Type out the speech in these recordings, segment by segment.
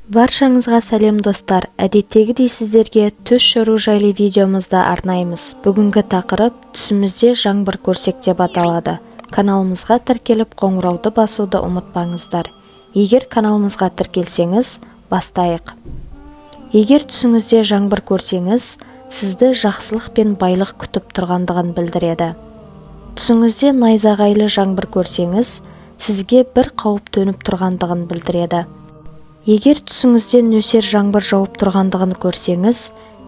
Баршаңызға сәлем, достар! Әдеттегідей сіздерге түс жору жайлы видеомызды арнаймыз. Бүгінгі тақырып «Түсімізде жаңбыр көрсек» деп аталады. Каналымызға тіркеліп, қоңырауды басуды ұмытпаңыздар. Егер каналымызға тіркелсеңіз, бастайық. Егер түсіңізде жаңбыр көрсеңіз, сізді жақсылық пен байлық күтіп тұрғандығын білдіреді. Түсіңізде найзағайлы жаңбыр көрсеңіз, сізге бір қауіп төніп тұрғандығын білдіреді. Егер түсіңізде нөсер жаңбыр жауып тұрғандығын көрсеңіз,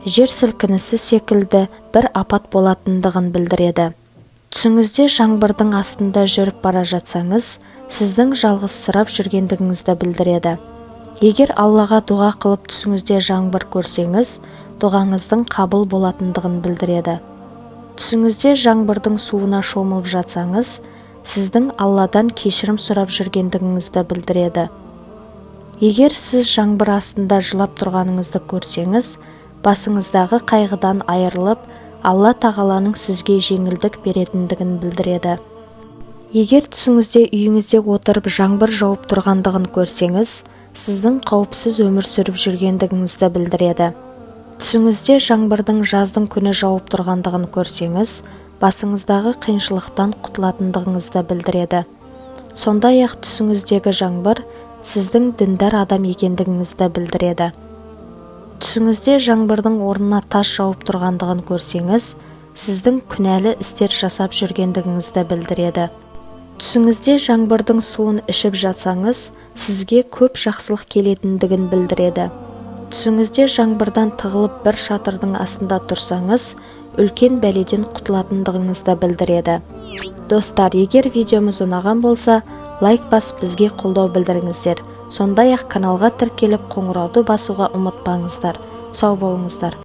жер сілкінісі секілді бір апат болатындығын білдіреді. Түсіңізде жаңбырдың астында жүріп бара жатсаңыз, сіздің жалғызсырап жүргендігіңізді білдіреді. Егер Аллаға дұға қылып, түсіңізде жаңбыр көрсеңіз, дұғаңыздың қабыл болатындығын білдіреді. Түсіңізде жаңбырдың суына шомылып жатсаңыз, сіздің Алладан кешірім сұрап жүргендігіңізді білдіреді. Егер сіз жаңбыр астында жылап тұрғаныңызды көрсеңіз, басыңыздағы қайғыдан айырылып, Алла Тағаланың сізге жеңілдік беретіндігін білдіреді. Егер түсіңізде үйіңізде отырып жаңбыр жауып тұрғандығын көрсеңіз, сіздің қауіпсіз өмір сүріп жүргендігіңізді білдіреді. Түсіңізде жаңбырдың жаздың күні жауып тұрғандығын көрсеңіз, басыңыздағы қиыншылықтан құтылатындығыңызды білдіреді. Сондай-ақ түсіңіздегі жаңбыр сіздің діндар адам екендігіңізді білдіреді. Түсіңізде жаңбырдың орнына тас жауып тұрғандығын көрсеңіз, сіздің күнәлі істер жасап жүргендігіңізді білдіреді. Түсіңізде жаңбырдың суын ішіп жатсаңыз, сізге көп жақсылық келетіндігін білдіреді. Түсіңізде жаңбырдан тығылып, бір шатырдың астында тұрсаңыз, үлкен бәледен құтылатындығыңызды білдіреді. Достар, егер видеомыз ұнаған болса, лайк басып, бізге қолдау білдіріңіздер. Сондай-ақ каналға тіркеліп, қоңырауды басуға ұмытпаңыздар. Сау болыңыздар!